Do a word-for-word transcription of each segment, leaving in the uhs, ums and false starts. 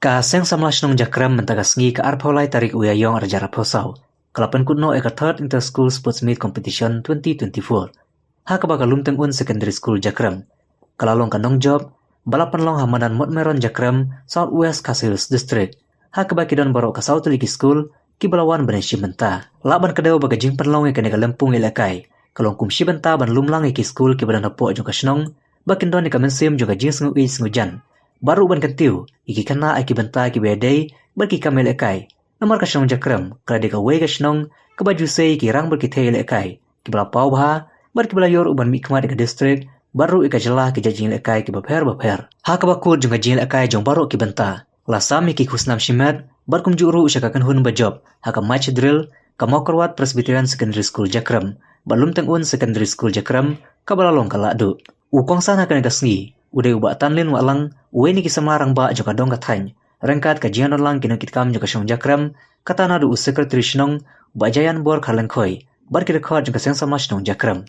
Ka Seng Samla Shnong Jakrem mynta ka sngi ka arphew lai tarik u Ïaïong arhajar arphew saw ka la pynkut noh ïa ka Third Inter School Sports Meet Competition twenty twenty-four, ha kaba ka Lumteng Un Secondary School Jakrem ka la long ka nongjop ba la pynlong ha madan Motmeron Jakrem, South West Khasi Hills District, ha kaba ki don baroh ka saw tylli ki skul kiba la wan ban ïashim bynta. Lah ban kdew ba ka jingpynlong ïa kane ka lympung ïalehkai ka long kum shi bynta ban lum lang ïa ki skul kiba don hapoh jong ka shnong ba kin don ïa ka mynsiem jong ka jingsngewieit sngewjan, bad ruh ban kyntiew ïa ki khynnah ïa ki bynta kiba ïadei bad ki kam ïalehkai. Namar ka shnong Jakrem ka la dei kawei ka shnong kaba ju sei ïa ki rang bad ki thei ïalehkai kiba la paw bha bad kiba la ïoh ruh ban mihkhmat ïa ka district bad ruh ïa ka jylla ha ki jait jingïalehkai kiba pher bapher. Ha kaba kut jong ka jingïalehkai jong baroh ki bynta, la sam ïa ki khusnam shimet bad kumjuh ruh sha ka kynhun bajop ha ka match drill, ka Mawkyrwat Presbyterian Secondary School Jakrem bad Lumteng Un Secondary School Jakrem, kaba la long ka lahduh. U kongsan ha kane ka sngi u dei u Bah Tanlin Wahlang, uwei na ki samla rangbah jong ka dong ka thaiñ, ryngkat ka jingïadonlang ki nongkitkam jong ka shnong Jakrem, kata naduh u Secretary Shnong, Bah Jayan Bor Kharlyngkhoi, bad ki dkhot jong ka Seng Samla Shnong Jakrem.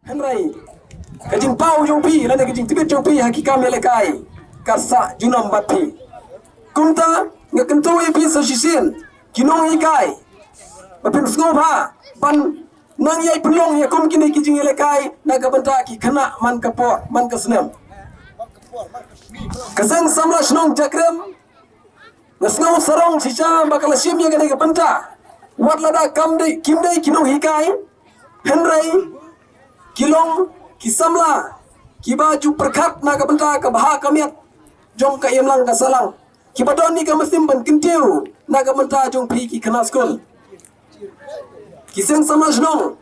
Hynrei ka jingpaw jong phi lane ka jingtbit jong phi ha ki kam ïalehkai ka sah junom bad phi. Kumta nga kyntu ïa phi sa shisien ki nonghikai ba phin sngewbha ban nang ïai pynlong ïa kum kine ki jingïalehkai na ka bynta ki khynnah man ka por man ka snem. Ka Seng Samla Shnong Jakrem, nga sngew sarong shisha ba ka la shim ïa kane ka bynta. Wat lada kam dei, kim dei ki nonghikai, hynrei ki long ki samla kiba ju pyrkhat na ka bynta ka bha ka miat jong ka imlang ka sahlang, kiba don ïa ka mynsiem ban kyntiew na ka bynta jong phi ki khynnah skul. Ki Seng Samla Shnong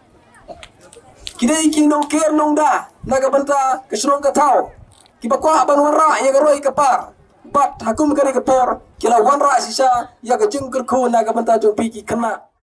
ki dei ki nongker nongda na ka bynta ka shnong ka thaw, kiba kwah ban wanrah ïa ka roi ka par. Bad ha kum kane ka por ki la wanrah shisha ïa ka jingkyrkhu na ka bynta jong phi ki khynnah